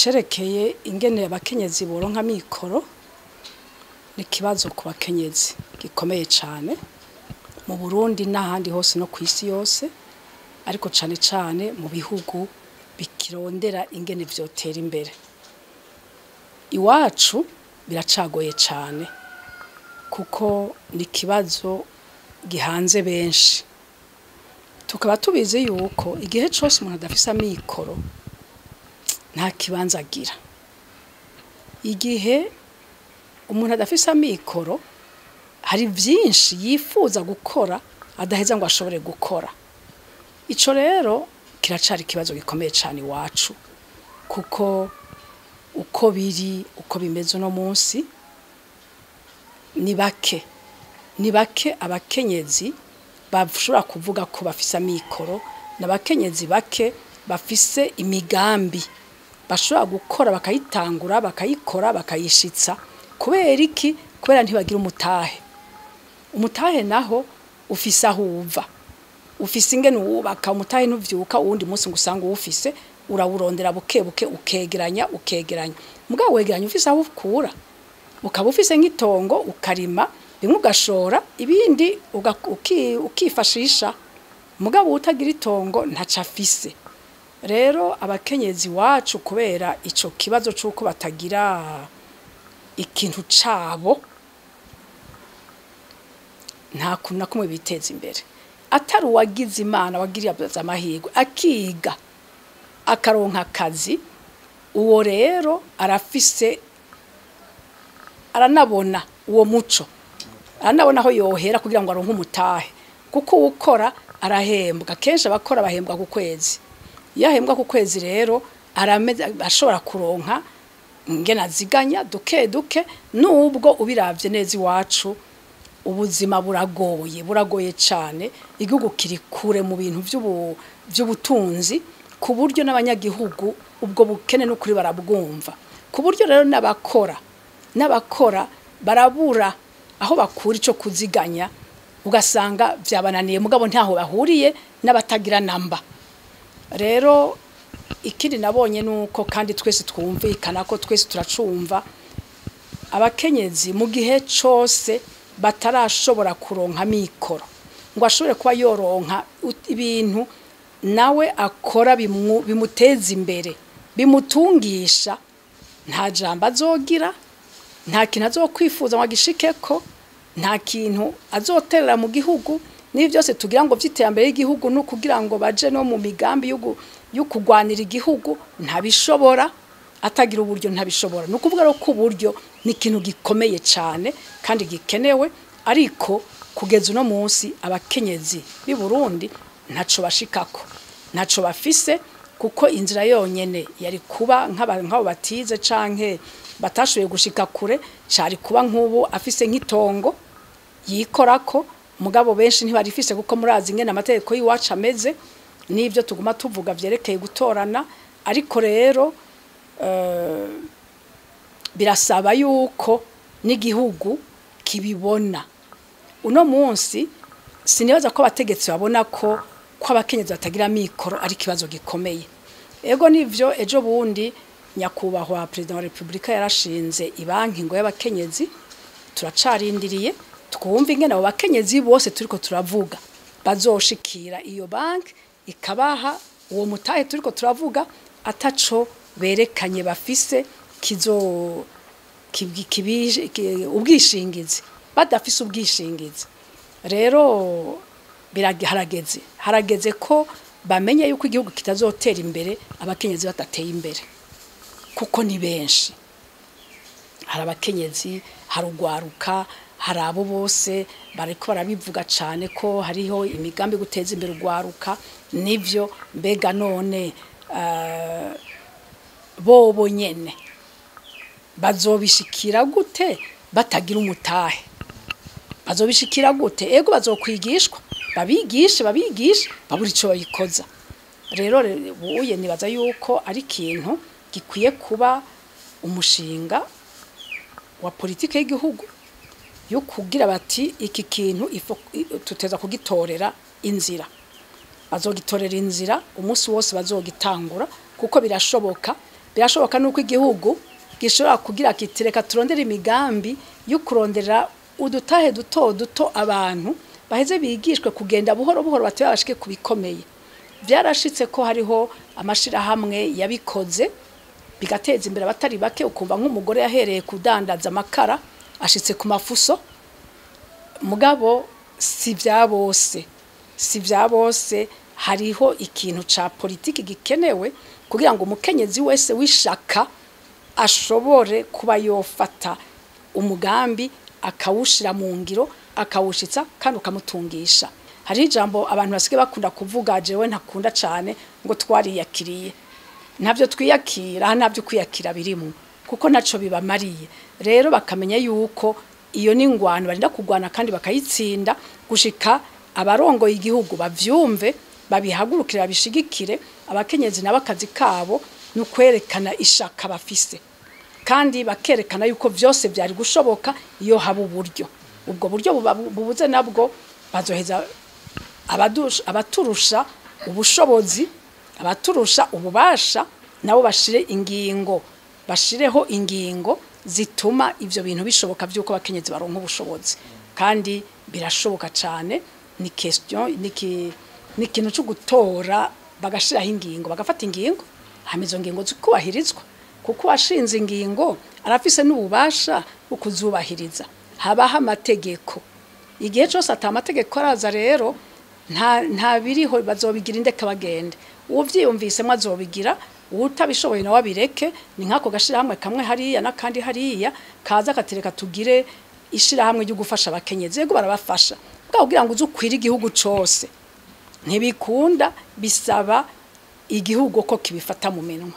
Icerekeye ingene abakenyezi boronka mikoro ni ikibazo ku bakenyezi gikomeye cane mu Burundi n'ahandi hose no kw'isi yose, ariko cane cane mu bihugu bikirondera ingene vyotera imbere. Iwacu biracagoye cane kuko ni ikibazo gihanze benshi, tukaba tubizi yuko igihe cose umuntu adafise amikoro nta kibanza agira. Igihe umuntu adafise amikoro hari vyinshi yifuza gukora adaheza ngo ashobore gukora. Ico rero kiracari ikibazo gikomeye cane iwacu, kuko uko biri, uko bimeze uno munsi, ni bake, ni bake abakenyezi bashobora kuvuga ko bafise amikoro, n'abakenyezi bake bafise imigambi bashobora gukora bakayitangura, bakayikora, bakayishitsa. Kubera iki? Kubera ntibagira umutahe. Umutahe naho ufise aho uva, ufise ingene uwubaka. Umutahe ntuvyuka uwundi munsi ngo usange uwufise, urawurondera buke buke, ukegeranya, ukegeranya. Mugabo wegeranya ufise aho ukura, ukaba ufise nk'itongo ukarima bimwe ugashora, ibindi ukifashisha. Mugabo utagira itongo ntaco afise. Rero abakenyezi wacu kubera ico kibazo c'uko batagira ikintu cabo, nta kuntu na kumwe biteza imbere. Atari uwagize Imana, wagiriye amahirwe akiga akaronka akazi, uwo rero arafise, aranabona uwo muco, aranabona aho yohera kugira ngo aronke umutahe, kuko uwukora arahembwa. Kenshi abakora bahembwa ku kwezi. Iyo ahembwa ku kwezi rero ashobora kuronka ingene aziganya duke duke. Nubwo ubiravye neza iwacu ubuzima buragoye, buragoye cane. Igihugu kiri kure mu bintu vy'ubutunzi, ku buryo n'abanyagihugu ubwo bukene n'ukuri barabwumva, ku buryo rero n'abakora barabura aho bakura ico kuziganya, ugasanga vyabananiye, mugabo ntaho bahuriye n'abatagira namba. Rero ikindi nabonye nuko, kandi twese twumvikana ko twese turacumva, abakenyezi mu gihe cose batarashobora kuronka mikoro ngo ashobore kuba yoronka ibintu nawe akora bimuteza imbere, bimutungisha, nta jambo azogira, nta kintu azokwifuza ngo agishikeko, nta kintu azoterera mu gihugu. N'ibi byose tugira ngo vy'iterambere y'igihugu no kugira ngo baje no mu migambi yo kugwanira igihugu, ntabishobora atagira uburyo, ntabishobora. Ni ukuvuga rero ko uburyo ni ikintu gikomeye cane kandi gikenewe, ariko kugeza uno munsi abakenyezi b'i Burundi ntaco bashikako, ntaco bafise, kuko inzira yonyene yari kuba nk'abo batize canke batashoboye gushika kure, cari kuba nk'ubu afise nk'itongo yikorako. Mugabo benshi ntibarifise, kuko murazi ingene amategeko y'iwacu ameze n'ivyo tuguma tuvuga vyerekeye gutorana. Ariko rero birasaba yuko n'igihugu kibibona. Uno munsi sinibaza ko abategetsi babona ko abakenyezi batagira mikoro ari ikibazo gikomeye. Ego nivyo, ejo bundi nyakubahwa Perezida wa Republika yarashinze ibanki ngo y'abakenyezi. Turacarindiriye twumva ingene abo bakenyezi bose turiko turavuga bazoshikira iyo banki ikabaha uwo mutahe turiko turavuga, ataco berekanye bafise kizo ubwishingizi, badafise ubwishingizi. Rero harageze ko bamenye yuko igihugu kitazotera imbere abakenyezi batateye imbere, kuko ni benshi. Hari abakenyezi, hari urwaruka, hari abo bose bariko barabivuga cane ko hariho imigambi guteza imbere urwaruka. Nivyo, mbega none bobo nyene bazobishikira gute batagira umutahe? Bazobishikira gute? Ego bazokwigishwa, babigishe, babigishe, babura ico babikoza. Rero ubuye nibaza yuko ari ikintu gikwiye kuba umushinga wa politike y'igihugu yo kugira bati iki kintu tuteza kugitorera inzira. Bazogitorera inzira umunsi wose bazogitangura, kuko birashoboka. Birashoboka nuko igihugu gishobora kugira kiti reka turondere imigambi yo kurondera udutahe duto duto abantu baheze bigishwe kugenda buhoro buhoro batebe bashike kubikomeye. Byarashitse ko hariho amashirahamwe yabikoze bigateza imbere abatari bake, ukumva nk'umugore yahereye kudandaza amakara ashitse ku mafuso. Mugabo si bya bose, si bya bose. Hariho ikintu ca politiki gikenewe kugira ngo umukenyezi wese wishaka ashobore kuba yofata umugambi akawushira mu ngiro, akawushitsa kandi ukamutungisha. Hari ijambo abantu basigaye bakunda kuvuga, jewe ntakunda cane, ngo twariyakiriye. Ntabyo twiyakira, ntabyo kwiyakira birimo, kuko naco bibamariye. Rero bakamenya yuko iyo ni ingwano barinda kugwana kandi bakayitsinda gushika abarongoye igihugu bavyumve, babihagurukire, babishigikire. Abakenyezi nabo akazi kabo ni ukwerekana ishaka bafise, kandi bakerekana yuko vyose byari gushoboka iyo haba uburyo. Ubwo buryo bubuze nabwo bazoheza abaturusha ubushobozi, abaturusha ububasha, nabo bashire ingingo, bashireho ingingo zituma ivyo bintu bishoboka vyuko abakenyezi baronka ubushobozi. Kandi birashoboka cane, ni question, ni ikintu cyo gutora bagashiraho ingingo, bagafata ingingo, hama izo ngingo zikubahirizwa, kuko uwashinze ingingo arafise n'ububasha bwo kuzubahiriza. Habaho amategeko igihe cyose, ata amategeko araza rero nta biriho, bazobigira indeka bagende. Uwuvyiyumvisemo azobigira, uwutabishoboye nawe abireke. Ni nk'ako gashirahamwe kamwe hariya n'akandi hariya kaza katereka tugire ishirahamwe ryo gufasha abakenyezi. Yego barabafasha, bwa kugira ngo uze ukwire igihugu cose ntibikunda, bisaba igihugu ko kibifata mu minwe.